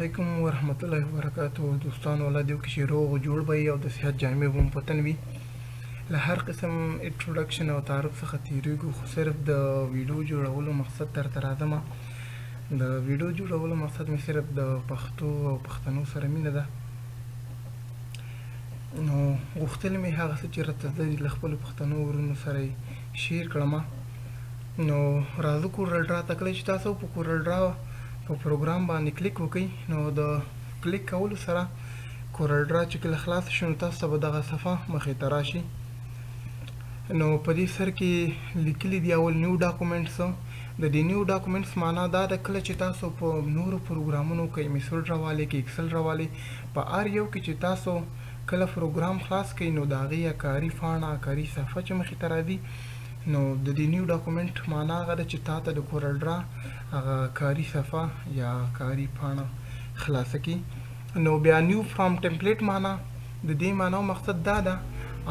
علیکم ورحمت الله وبرکاته. دوستانو، الله دې وکړي چې روغ جوړ به او د صحت جامې به مو په تن وي. له هر قسم introduction او تعارف څخه تیریږو، خو صرف د ویډیو جوړولو مقصد درته راځم. د ویډیو جوړولو مقصد مې صرف د پښتو او پښتنو سره مینه ده، نو غوښتل مې هغه څه چې راته زده دي، له خپلو پښتنو ورونو سره یې share کړم. نو راځو کورل ډرا ته. کله چې تاسو په کورل ډرا په پروګرام باندې کلیک وکړئ، نو د کلیک کولو سره کورل ډرا چې کله خلاص شي، نو تاسو ته به دغه صفحه مخې ته راشي. نو په دې سر کې لیکلي دي اول new documents. د دې new documents معنا دا ده، کله چې تاسو په نورو پروګرامونو کې MS Word راوالئ، کې Excel راوالئ، په هر یو کې چې تاسو کله پروګرام خلاص کړئ، نو د هغې کاري پاڼه، کاري صفحه چې مخې ته راځي، نو د دې new document معنا هغه ده چې تا ته د کورل ډرا هغه کاري صفحه یا کاري پاڼه خلاصه کړي. نو بیا new from template معنا، د دې معنا او مقصد دا ده،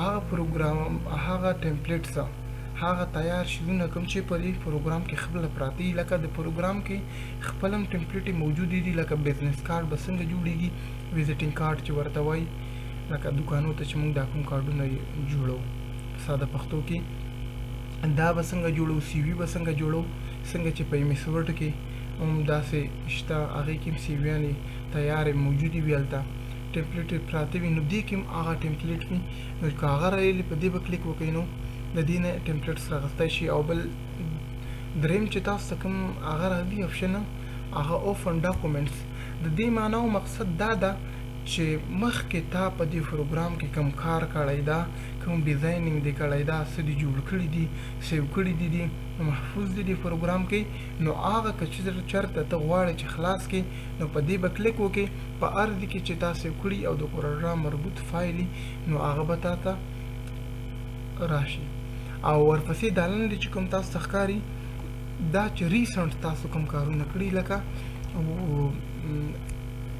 هغه پروګرام، هغه templates، هغه تیار شیزونه کوم چې په دې پروګرام کې خپله پراته دي، لکه د پروګرام کې خپل هم template موجود دي، لکه business card به څنګه جوړیږي، visiting card چې ورته وایي، لکه دوکانو ته چې موږ دا کوم کارډونه جوړو ساده پښتو کې، دا به څنګه جوړو، CV به څنګه جوړو، څنګه چې په MS Word کې هم داسې شته، هغې کې هم CV یانې تیارې موجودې وي، هلته template پراته وي، نو دې کې هم هغه template وي. نو که هغه راغلي، په دې به کلیک وکړئ، نو د دې نه templates راغستی شي. او بل دریم چې تاسو ته کوم هغه راځي option، هغه open documents. د دې معنا او مقصد دا ده چې مخکې تا په دې پروګرام کې کوم کار کړی دا، کوم designing دې کړی دا، څه دې جوړ کړي دي، save کړي دي، دي محفوظ دي دې پروګرام کې، نو هغه که چېرته ته غواړې چې خلاص کړې، نو په دې به کلیک وکړې. په هر ځای کې چې تا save کړي او د کورل مربوط فایل، نو هغه به تا ته راشي. او ورپسې دا لاندې چې کوم تاسو ته ښکاري، دا چې recent تاسو کوم کارونه کړي، لکه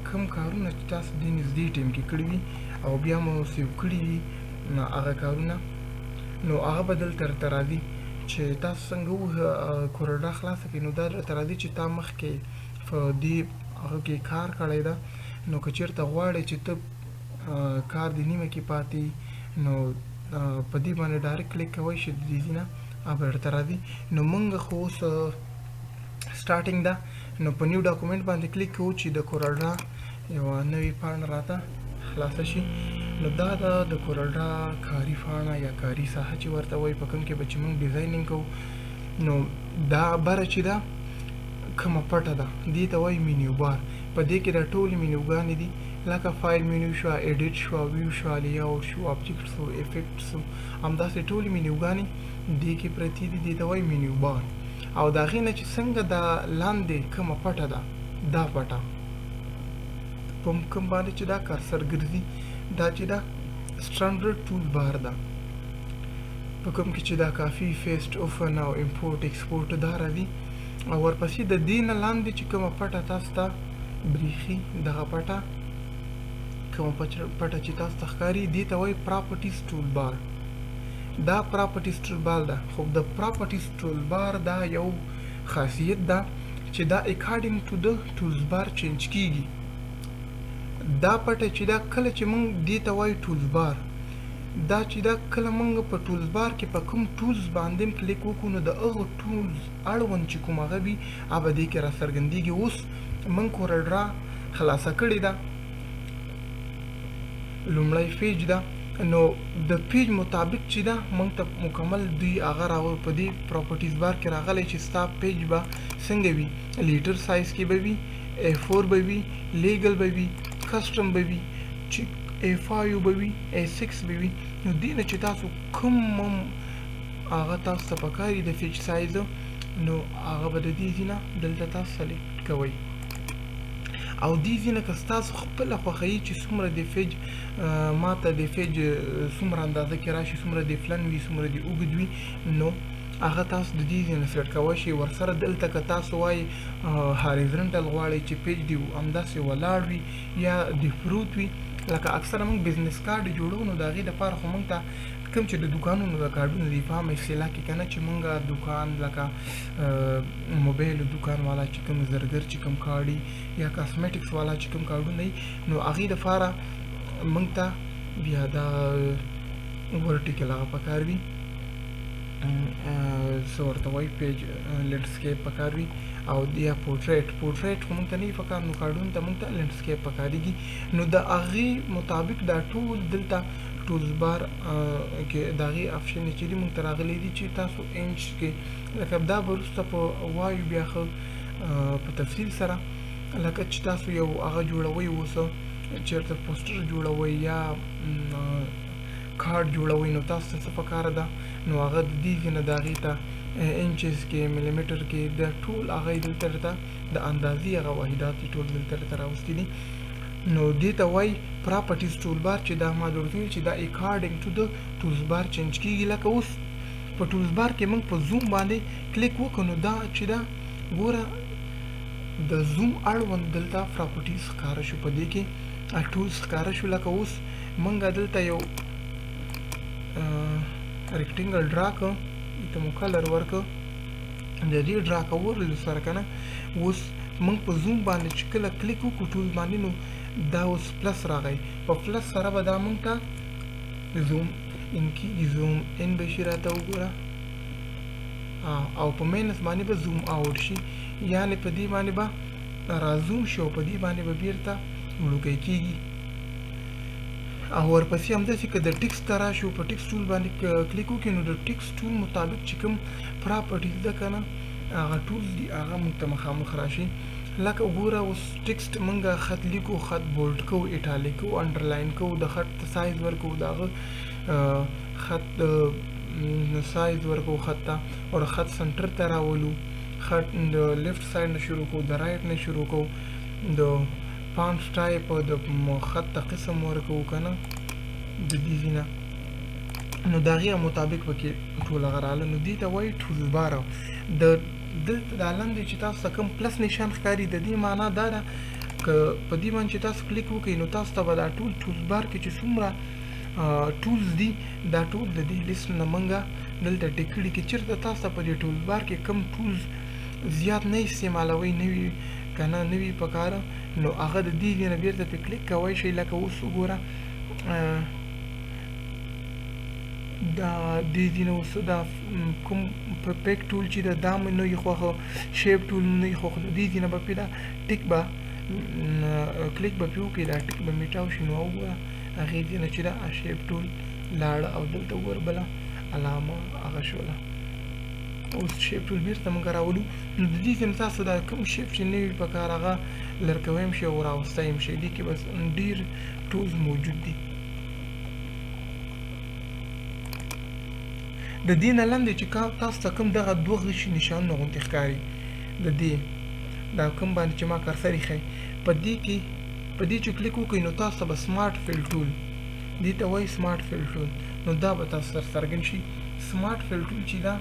کوم کارونه چې تاسو دې نږدې ټایم کې کړي وي او بیا مو save کړي وي هغه کارونه، نو هغه به دلته درته راځي. چې تاسو څنګه کورل خلاصه کړئ، نو دا درته راځي چې تا مخکې په دې هغه کې کار کړی ده. نو که چېرته غواړې چې ته کار دې نیمه کې پاتې، نو په دې باندې direct کلیک کوی شي، د دې ځای نه هغه به درته راځي. نو مونږ خو اوس starting ده، نو په new document باندې کلیک کوو چې د کورل یوه نوې پاڼه راته خلاصه شي. نو دا ده د کورل کاري پاڼه یا کاري ساحه چې ورته وایي، په کوم کې به چې موږ designing کوو. نو دا بره چې ده کومه پټه ده، دې ته وایي menu bar. په دې کې دا ټولې مینوګانې دي، لکه file menu شوه، edit شوه، view شوه، layout شو، object شو، effect شو، همداسې ټولې مینوګانې دې کې پرتې دي، دې ته وایي menu bar. او د هغې نه چې څنګه دا لاندې کومه پټه ده، دا پټه په کوم باندې چې دا cursor ګرځي، دا چې دا standard tool bar ده، په کوم کې چې دا copy، paste، open او import، export دا راځي. او ورپسې د دې نه لاندې چې کومه پټه تاسو ته بریښي، دغه پټه، کومه پټه چې تاسو ته ښکاري، دې ته وایي properties tool bar. دا properties tool bar ده، خو د properties tool bar دا یو خاصیت ده چې دا according to the tools bar change کیږي. دا پټه چې دا کله چې مونږ دې ته وایي tools bar، دا چې دا کله مونږ په tools bar کې په کوم tools باندې هم کلیک وکړو، نو د هغه tools اړوند چې کوم هغه وي، هغه به دې کې راڅرګندېږي. اوس مونږ کورل ډرا خلاصه کړې ده، لومړی page ده، نو د page مطابق چې ده مونږ ته مکمل دوی هغه راوړ. په دې properties bar کې راغلی چې ستا page به څنګه وي، letter size کې به وي، A4 به وي، legal به وي، custom به وي، چې A5 به وي، A6 به وي. نو دې نه چې تاسو کوم هم هغه تاسو ته پکار د page size، نو هغه به د دې ځای نه دلته تاسو select کوئ. او دې ځای نه که ستاسو خپله خوښه وي چې څومره د page ماته د page څومره اندازه کې راشي، څومره د پلن وي، څومره د اوږد وي، نو هغه تاسو د دې ځای نه سیټ کوی شئ. ورسره دلته که تاسو وایي horizontal غواړئ چې page دې همداسې ولاړ وي یا د پروت وي، لکه اکثره موږ business card جوړو، نو د هغې دپاره خو موږ ته کوم چې د دوکانونو د کارډونو دي په عامه اصطلاح کې کنه، چې مونږه دوکان لکه موبایل دوکان والا چې کوم زرګر چې کوم کارډي یا کاسمیټکس والا چې کوم کارډونه دي، نو هغې دپاره مونږ ته بیا دا ورټیکل هغه پکار وي، څه ورته وایي، پیج لینډسکیپ پکار وي، او یا پورټریټ. پورټریټ خو مونږ ته نه وي پکار، نو کارډونو ته مونږ ته لینډسکیپ پکارېږي. نو د هغې مطابق دا ټول دلته ټولز بار کې د هغې اپشن چې دي مونږ ته راغلي دي، چې تاسو انچ کې لکه دا به وروسته په وایو بیا ښه په تفصیل سره، لکه چې تاسو یو هغه جوړوئ، اوس چېرته پوسټر جوړوئ یا کارډ جوړوئ، نو تاسو ته څه پکار ده، نو هغه د دې ځای نه د هغې ته انچز کې ملیمټر کې د ټول هغه یې دلته راته د اندازې هغه واحدات یې ټول دلته راته راوستي دي. نو دې ته وایي پراپرټیز ټول بار، چې دا ما درته وویل چې دا اکارډینګ ټو د ټولز بار چینج کیږي. لکه اوس په ټولز بار کې موږ په زوم باندې کلیک وکړو، نو دا چې دا ګوره د زوم اړوند دلته پراپرټیز ښکاره شو، په دې کې ټولز ښکاره شو. لکه اوس موږ دلته یو ریکټینګل ډرا کړو، دې ته مو کلر ورکړ، د دې ډرا کولو سره که نه اوس موږ په زوم باندې چې کله کلیک وکړو ټول باندې، نو دا اوس پلس راغی، په پلس سره به دا موږ ته زوم ان کېږي، زوم ان به شي راته وګوره، او په ماینس باندې به زوم آوټ شي، یعنې په دې باندې به رازوم شي او په دې باندې به بیرته وړوکی کېږي. او ورپسې همداسې که د ټیکسټ ته راشو، په ټیکسټ ټول باندې کلیک وکړو، نو د ټیکسټ ټول مطابق چې کوم پراپرټیز ده که نه هغه ټولز دي هغه موږ ته مخامخ راشي. لکه وګوره اوس ټیکسټ موږ خط لیکو، خط بولډ کوو، ایټالیک کوو، انډرلاین کوو، د خط ته سایز ورکوو، د هغه خط سایز ورکوو خط ته، او خط سنټر ته راولو، خط د لیفټ سایډ نه شروع کوو، د رایټ نه شروع کوو، د فانټ ټایپ د خط ته قسم ورکوو که نه د دې ځای نه، نو د هغې مطابق پکې ټول هغه راغله. نو دې ته وایي ټولز بار. د دلته دا لاندې چې تاسو ته کوم پلس نشان ښکاري، د دې معنا دا ده که په دې باندې چې تاسو کلیک وکړئ، نو تاسو ته به دا ټول ټولز بار کې چې څومره ټولز دي دا ټول د دې لیست نه موږ دلته ټیک کړي. که چېرته تاسو ته په دې ټولز بار کې کوم ټولز زیات نه استعمالوئ، نه وي که نه، نه وي پکار، نو هغه د دې ځای نه بیرته پرې کلیک کوی شئ. لکه اوس وګوره دا دې ځای نه اوس دا کوم پیک ټول چې ده دا مې نه وي خوښه، شیپ ټول مې نه وي خوښ، نو دې ځای نه به پرې دا ټیک به کلیک به پرې وکړي، دا ټیک به میټاو شي. نو وګوره هغې ځای نه چې ده شیپ ټول لاړه، او دلته وګوره بله علامه هغه شوله. اوس شیپ ټول بیرته موږ راولو. نو د دې ځای نه تاسو دا کوم شیپ چې نه وي پکار هغه لر کوی هم شئ او راوستی هم شئ. دې کې بس ډېر ټولز موجود دي. د دې نه لاندې چې تاسو ته کوم دغه دوه غشي نشانونه غوندې ښکاري، د دې دا کوم باندې چې ما کرسر ایښی، په دې کې په دې چې کلیک وکړئ، نو تاسو ته به سمارټ فیل ټول، دې ته وایي سمارټ فیل ټول، نو دا به تاسو سره څرګند شي. سمارټ فیل ټول چې ده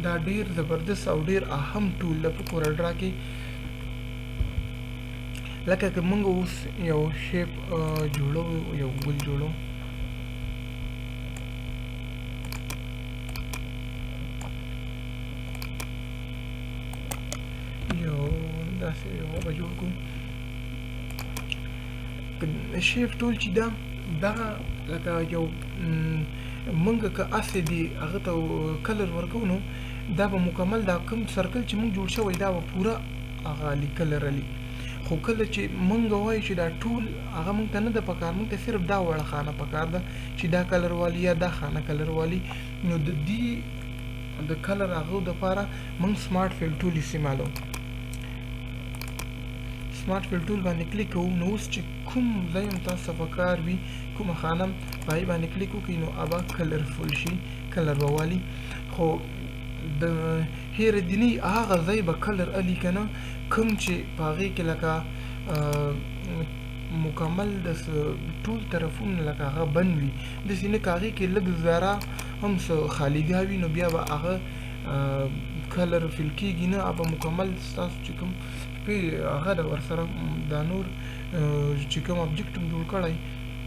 دا ډېر زبردست او ډېر اهم ټول ده په کورل ډرا کې. لکه که موږ اوس یو شیپ جوړو، یو ګل جوړو، یو داسې یو به جوړ کړو. شیپ ټول چې ده دغه لکه یو موږ که هسې دې هغه ته کلر ورکوو، نو دا به مکمل دا کوم سرکل چې موږ جوړ شوی دا به پوره هغه علی کلر علی. خو کله چې موږ وایو چې دا ټول هغه موږ ته نه ده پکار، موږ ته صرف دا وړه خانه پکار ده چې دا کلر والي یا دا خانه کلر والي، نو د دې د کلر هغه دپاره موږ سمارټ فیل ټول استعمالوو. سمارټ فیل ټول باندې کلیک کوو، نو اوس چې کوم ځای هم تاسو ته پکار وي، کومه خانه په هغې باندې کلیک وکړئ، نو هغه کلرفول شي، کلر به والي. خو د هېره دې نه وي هغه ځای به کلر الي که نه کوم چې په هغې کې لکه مکمل د ټول طرفونه لکه هغه بند وي، داسې نه که هغې کې لږ ذره هم څه خالیګاه وي، نو بیا به هغه کلر فیل کېږي نه، هغه به مکمل ستاسو چې کوم پې هغه ده ورسره دا نور چې کوم ابجیکټ هم جوړ کړی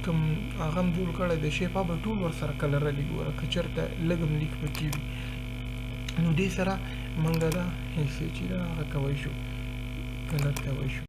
کوم هغه هم جوړ کړی د شیپ به ټول ورسره کلرلي. ګوره، که چېرته لږ هم لیک پکې وي، نو دې سره موږ دا حصې چې دا هغه کوی شو، کلر کوی شو.